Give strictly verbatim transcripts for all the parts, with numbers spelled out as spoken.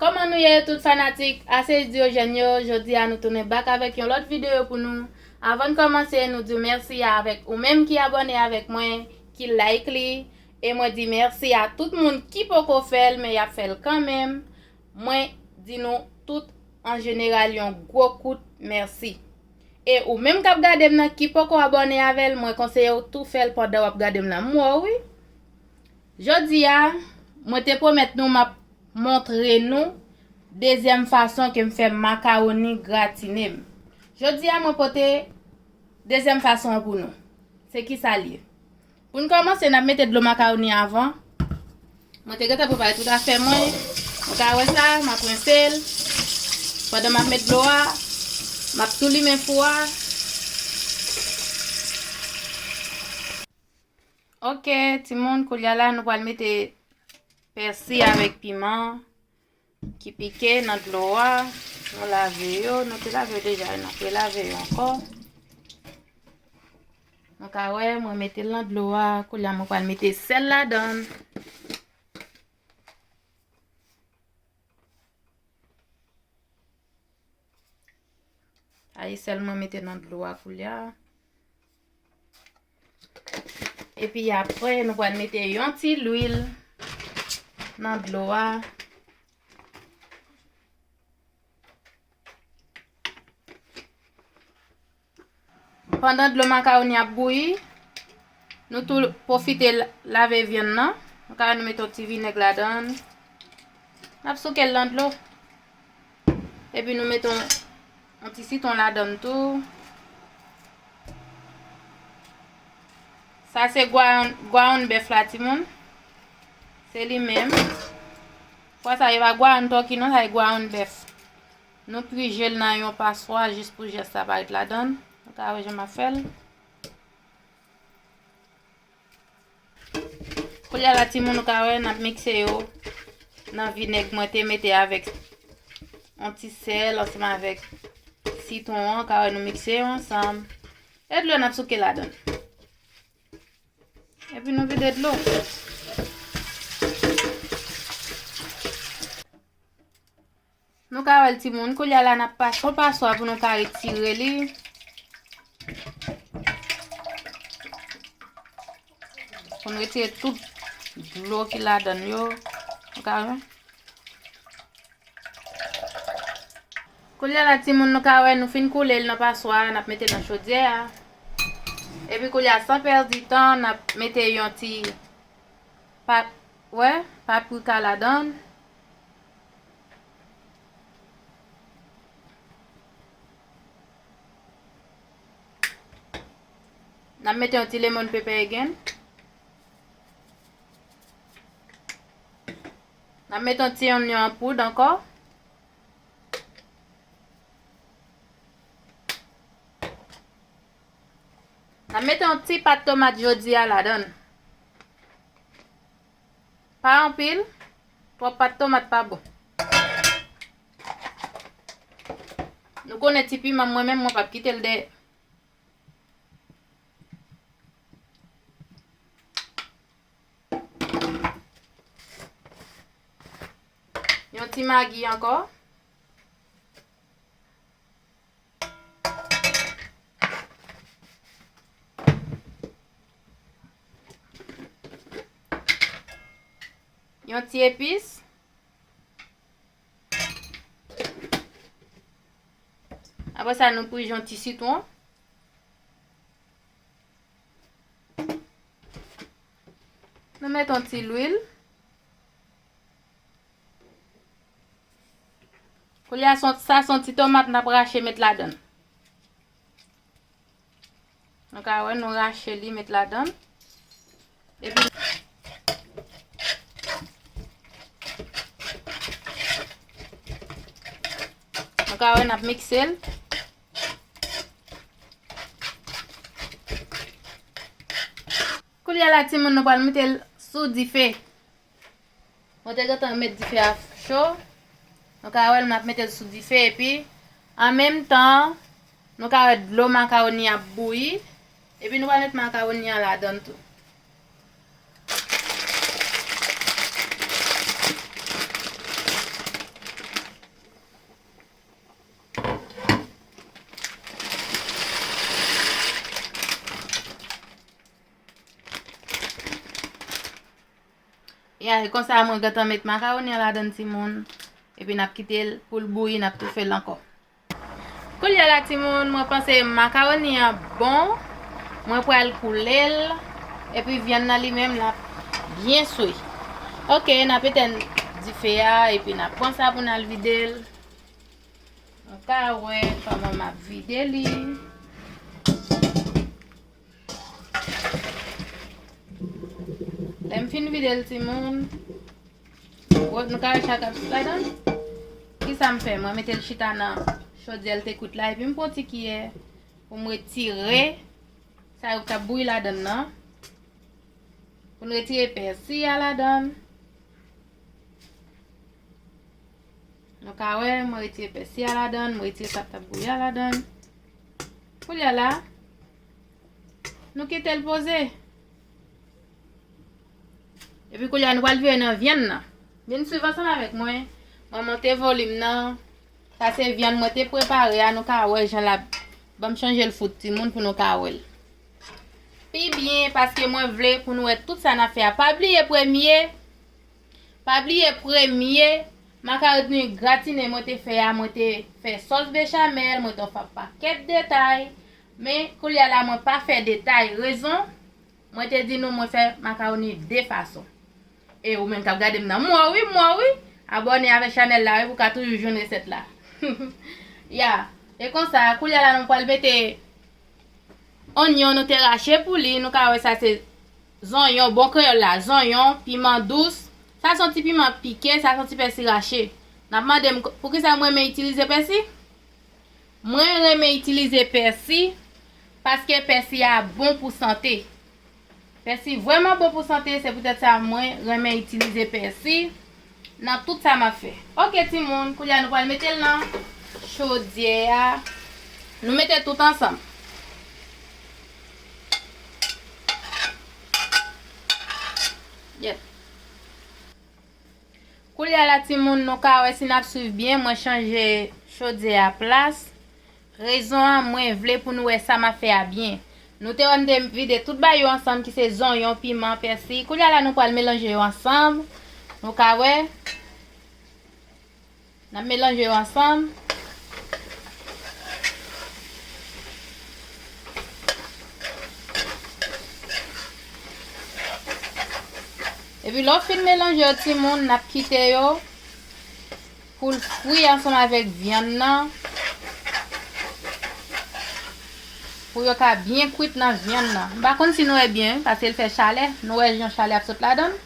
Kòman nou ye tout fanatik Asez Diyojèn yo? Jodi a nou tounen back avèk yon lòt videyo pou nou. Anvan n kòmanse, nou di w mèsi avèk ou menm ki abòne avèk mwen, ki like li. E mwen di mèsi a tout moun ki poko fè l, men y ap fè l kanmenm. Mwen di nou tout an jeneral yon gwo kout mèsi. E ou menm k ap gade m nan ki poko abòne avè l, mwen konseye w tou fè l pandan w ap gade m nan. M wè w wi. Jodi a, mwen te pwomèt nou m ap montre nou dezyèm fason ke m fè makawoni gratine m. Jodi a, mwen pote dezyèm fason an pou nou. Se kisa l ye? Pou n kòmanse, n ap mete dlo makawoni avan. Mwen te gentan prepare tout afè mwen. Mwen ka wè sa, m ap rense l. Pandan m ap met dlo a, m ap tou limen fou a. Ok, timoun, koulye a la, nou pral mete pèsi avèk piman ki pike nan dlo a. Nou lave yo, nou te lave yo deja, n ap relave yo ankò. Nou ka wè, mwen mete l nan dlo a, koulye a mwen pral mete sèl ladan l. Sa e sèl mwen mete nan dlo a koulye a. Epi apre, nou pral mete yon ti lwil nan dlo a. Pandan dlo makawoni ap bouyi, nou tou pwofite l-, lave vyann nan. Nou ka wè nou mete yon ti vinèg ladan l. N ap souke l nan dlo. Epi nou mete yon, yon ti sitwon ladan l tou. Sa se gwayon, gwayon bèf la, timoun. Se li menm. Fwa sa, e pa gwayon tòki non, sa e gwayon bèf. Nou prije l nan yon paswa jis pou jès la pa ret ladan l. Nou ka wè jan m ap fè l. Koulye a la, timoun, nou ka wè, n ap mikse yo nan vinèg mwen te mete avèk yon ti sèl ansanm avèk sitwon an. Ka wè, nou mikse yo ansanm. E dlo n ap souke ladan l. Epi nou vide dlo. Nou ka wè l, timoun. Koulye a la, n ap pase yon paswa pou nou ka retire li. Pou n retire tout dlo ki ladan l yo. Nou ka wè. Koulye a la, timoun, nou ka wè nou fin koule l nan paswa a, n ap mete l nan chodyè a. Epi koulye a, san pèdi tan, n ap mete yon ti pa-, wè, paprika ladan l. N ap mete yon ti lemon pepper again. N ap mete yon ti onyon an poud ankò. N ap mete yon ti pat tomat jodi a ladan l. Pa anpil, twòp pat tomat pa bon. Nou konnen ti piman mwen menm, mwen p ap kite l dèyè. Yon ti magi ankò. Yon ti epis. Apre sa, nou prije yon ti sitwon. Nou mete yon ti lwil. Koulye a, sa se yon ti tomat n ap rache met ladan l. Nou ka wè, nou rache li met ladan l. Epi, nou ka wè, n ap mikse l. Koulye a la, timoun, nou pral mete l sou dife. Mwen te gentan met dife a cho. Nou ka wè l, m ap mete l sou dife, epi an menm tan, nou ka wè dlo makawoni ap bouyi. Epi nou pral met makawoni an ladan l tou. E konsa, mwen gentan met makawoni an ladan l, timoun. Epi n ap kite l pou l bouyi, n ap toufe l ankò. Koulye a la, timoun, mwen panse makawoni an bon. Mwen pral koule l. Epi vyann nan li menm, l ap byen swe. Oke, n ap etenn dife a, epi n ap pran sa pou n al vide l. Nou ka wè kòman m ap vide li. Lè m fin vide l, timoun, nou ka wè sa k ap sot ladan l. Kisa m fè? Mwen mete l chita nan chodyè l te kwit la, epi m pran ti kiyè pou m retire sa yo k t ap bouyi ladan l nan. Pou n retire pèsi a ladan l. Nou ka wè, mwen retire pèsi a ladan l, mwen retire sa k t ap bouyi a ladan l. Koulye a la, nou kite l poze. Epi koulye a, nou pral vire nan vyann nan. Vin swiv ansanm avèk mwen. Mwen monte volim nan. Sa se vyann mwen te prepare a, nou ka wè jan l ap, ban m chanje l fout, timoun, pou nou ka wè l pi byen, paske mwen vle pou nou wè tout sa n ap fè a. Pa bliye premye, pa bliye premye makawoni gratine mwen te fè a, mwen te fè sòs bechamèl, mwen te fè pakèt detay, men koulye a la mwen pa fè detay. Rezon, mwen te di nou mwen fè makawoni de fason. E ou menm k ap gade m nan, m wè w wi, m wè w wi. Abòne avèk chanèl la wi pou w ka toujou jwenn resèt la. Ya. E konsa, koulye a la nou pral mete onyon nou te rache pou li. Nou ka wè sa se zonyon, bon kreyòl la, zonyon, piman dous. Sa se yon ti piman pike, sa se yon ti pèsi rache. N ap mande m k-, poukisa mwen renmen itilize pèsi? Mwen renmen itilize pèsi paske pèsi a bon pou sante. Pèsi vrèman bon pou sante, se poutèt sa mwen renmen itilize pèsi nan tout sa m ap fè. Oke, timoun, koulye a nou pral mete l nan chodyè a. Nou mete tout ansanm. Yep. Koulye a la, timoun, nou ka wè si n ap swiv byen, mwen chanje chodyè a plas. Rezon an, mwen vle pou nou wè sa m ap fè a byen. Nou te wè m te vide tout bagay yo ansanm, ki se zonyon, piman, pèsi. Koulye a la, nou pral melanje yo ansanm. Nou ka wè. N ap melanje yo ansanm. Epi lè w fin melanje yo, timoun, n ap kite yo pou l fri ansanm avèk vyann nan. Pou yo ka byen kwit nan vyann nan. M pa konn si nou wè byen, paske l fè chalè. Nou wè jan chalè ap sot ladan l.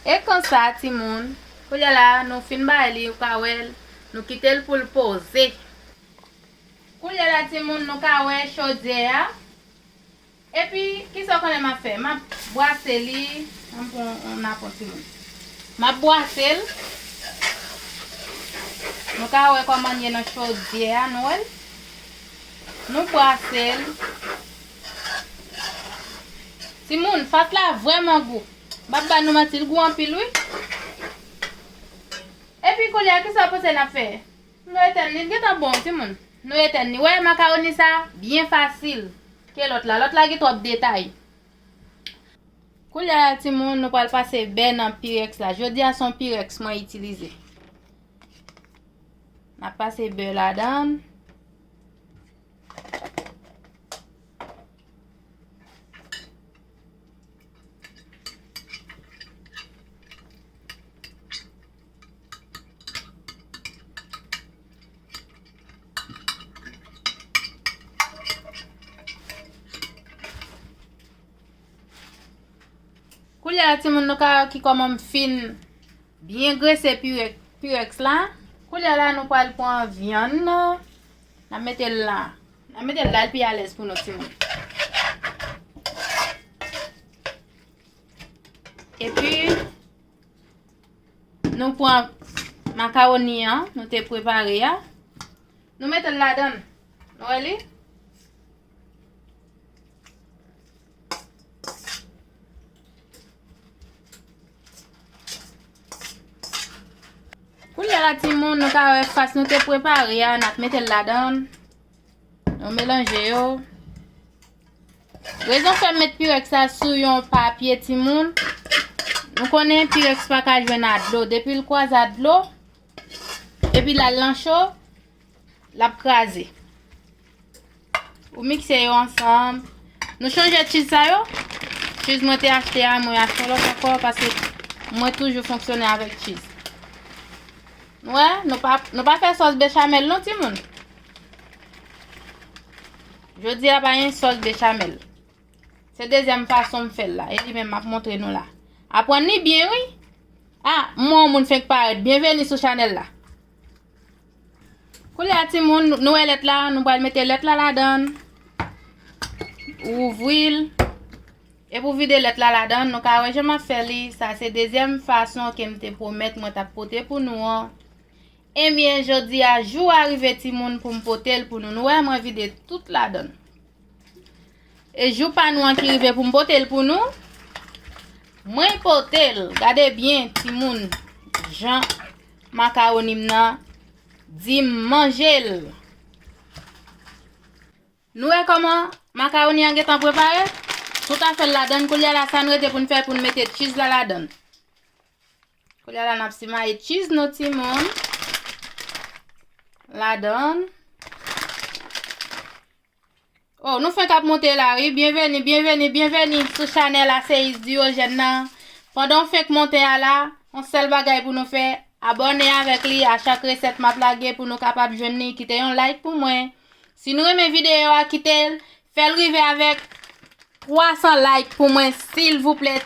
E konsa, timoun, koulye a la, nou fin bay li, ou ka wè l, nou kite l pou l poze. Koulye a la, timoun, nou ka wè chodyè a. Epi, kisa w konnen m ap fè? M ap bwase li. Ann pran yon napon, timoun. M ap bwase l. Nou ka wè kòman l ye nan chodyè a, nou wè l? Nou bwase l. Timoun, fas la vrèman gou. M p ap ba nou manti, l gou anpil, wi. Epi koulye a, kisa w panse n ap fè? Nou etèn li, l gentan bon, timoun. Nou etèn li. Wè, makawoni sa, byen fasil ke lòt la. Lòt la gen twòp detay. Koulye a la, timoun, nou pral pase bè nan pirèks la. Jodi a, se yon pirèks mwen itilize. N ap pase bè ladan l. Koulye a, timoun, nou ka wè ki kòman m fin byen grese pirè-, pirèks la. Koulye a la, nou pral pran vyann nan. N ap mete l la. N ap mete l la, l pi alèz pou nou, timoun. Epi, nou pran makawoni an, nou te prepare a. Nou mete l ladan l. Nou wè li? Koulye a la, timoun, nou ka wè fas nou te prepare a, n ap mete l ladan l. Nou melanje yo. Rezon fè m met pirèks sa sou yon papye, timoun, Nou konnen Pyrex pa ka jwenn a dlo. Depi l kwaze a dlo, epi l al nan cho, l ap kraze. Ou mikse yo ansanm. Nou chanje cheese sa yo. Cheese mwen te achte a, mwen achte yon lòt ankò paske mwen toujou fonksyone avèk cheese. Nou wè, nou pa, nou pa fè sòs bechamel non, timoun. Jodi a pa gen sòs bechamel. Se dezyèm fason m fè l la. E li menm m ap montre nou la. Aprann li byen, wi. Ah, m wè yon moun fenk parèt. Byenveni sou chanèl la. Koulye a, timoun, nou wè lèt la, nou pral mete lèt la ladan. Ou ouvri l. Epi w vide lèt la ladan, nou ka wè jan m ap fè li. Sa se dezyèm fason ke m te pwomèt mwen t ap pote pou nou an. Ebyen, jodi a, jou a rive, timoun, pou m pote l pou nou. Nou wè, mwen vide tout ladan. E jou pa nou an ki rive pou m pote l pou nou. Mwen pote l. Gade byen, timoun, jan makawoni m nan di m manje l. Nou wè kòman makawoni an gentan prepare? Tout afè l ladan. Koulye a la, sa n rete pou n fè, pou n mete cheese la ladan. Koulye a la, n ap simaye cheese nou, timoun. Ladan. Oh, nou fenk ap monte la, wi. Byenveni, byenveni, byenveni sou chanèl Aseyis Diyojèn nan. Pandan w fenk monte a la, yon sèl bagay pou nou fè, abòne avèk li. A chak resèt m ap lage pou nou kapab jwenn li, kite yon like pou mwen. Si nou renmen videyo a, kite l, fè l rive avèk twa san like pou mwen, silvouplè.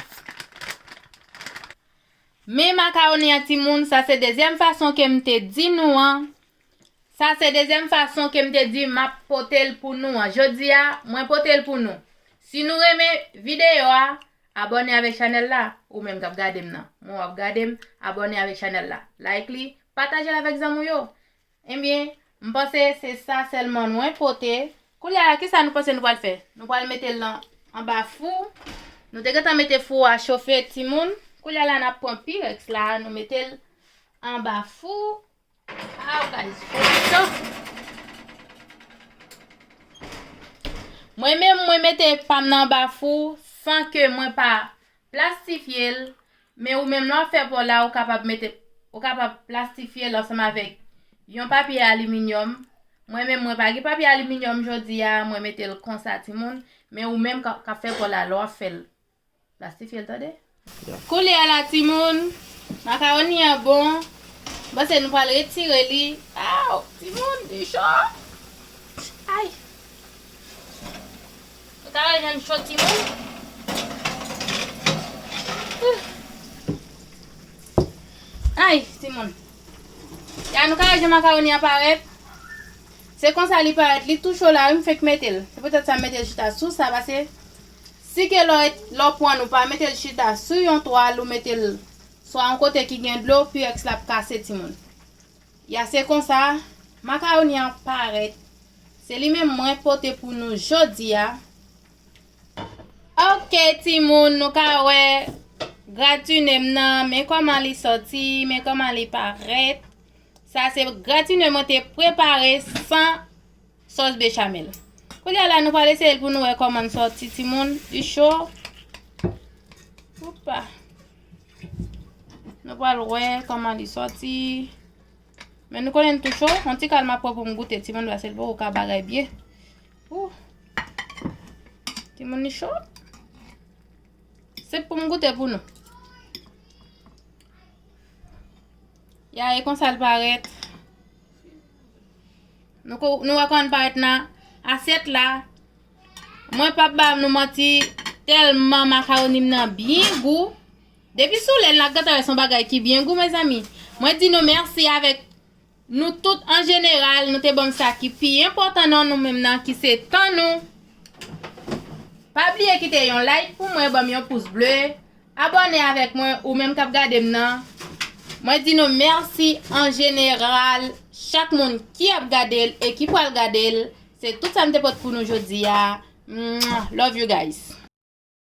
Men makawoni an, timoun, sa se dezyèm fason ke m te di nou an. Sa se dezyèm fason ke m te di m ap pote l pou nou an. Jodi a, mwen pote l pou nou. Si nou renmen videyo a, abòne avèk chanèl la. Ou menm k ap gade m nan. Mwen w ap gade m, abòne avèk chanèl la. Like li, pataje l avèk zanmi w yo. Ebyen, m panse se sa sèlman mwen pote. Koulye a la, kisa nou panse nou pral fè? Nou pral mete l nan, anba fou. Nou te gentan mete fou a chofe, timoun. Koulye a la, n ap pran Pyrex la, nou mete l anba fou. Aw, guys, fò cho. Mwen menm, mwen mete pa m nan anba fou san ke mwen pa plastifye l, men ou menm lè w ap fè pa w la, ou kapab mete, ou kapab plastifye l ansanm avèk yon papye aliminyòm. Mwen menm, mwen pa gen papye aliminyòm jodi a, mwen mete l konsa, timoun. Men ou menm k ap, k ap fè pa w la, lè w ap fè l, plastifye l, tande. Koulye a la, timoun, makawoni an bon. M panse nou pral retire li. Aw, timoun, li cho. Ay. Ou ta wè jan l cho, timoun. Ay, timoun. Ya, nou ka wè jan makawoni an parèt. Se konsa li parèt, li tou cho la, wi, m fenk mete l. Se poutèt sa m mete l chita sou sa, paske si ke lè w, lè w pran, ou pa mete l chita sou yon twal, ou mete l swa yon kote ki gen dlo, Pyrex la ap kase, timoun. Ya, se konsa makawoni an parèt. Se li menm mwen pote pou nou jodi a. Ok, timoun, nou ka wè gratine m nan, men kòman li sòti, men kòman li parèt. Sa se gratine mwen te prepare san sòs bechamel. Koulye a la, nou pral eseye l pou nou wè kòman l sòti, timoun. Li cho. Oupa. Nou pral wè kòman li sòti. Men nou konnen l tou cho. Yon ti kal m ap pran pou m goute, timoun, paske l poko ka bagay byen. Ou. Timoun, li cho. Se pou m goute pou nou. Ya, e konsa l parèt. Nou ko-, nou wè kòman l parèt nan asyèt la. Mwen p ap ba nou manti, tèlman makawoni m nan byen gou. Depi sou lè l la, gentan wè se yon bagay ki byen gou, mezanmi. Mwen di nou mèsi avèk nou tout an jeneral, nou te ban m sa ki pi enpòtan nan nou menm nan, ki se tan nou. Pa bliye kite yon like pou mwen, ban m yon pous ble, abòne avèk mwen, ou menm k ap gade m nan. Mwen di nou mèsi an jeneral, chak moun ki ap gade l e ki pral gade l. Se tout sa m te pot pou nou jodi a. Mwah. Love you guys.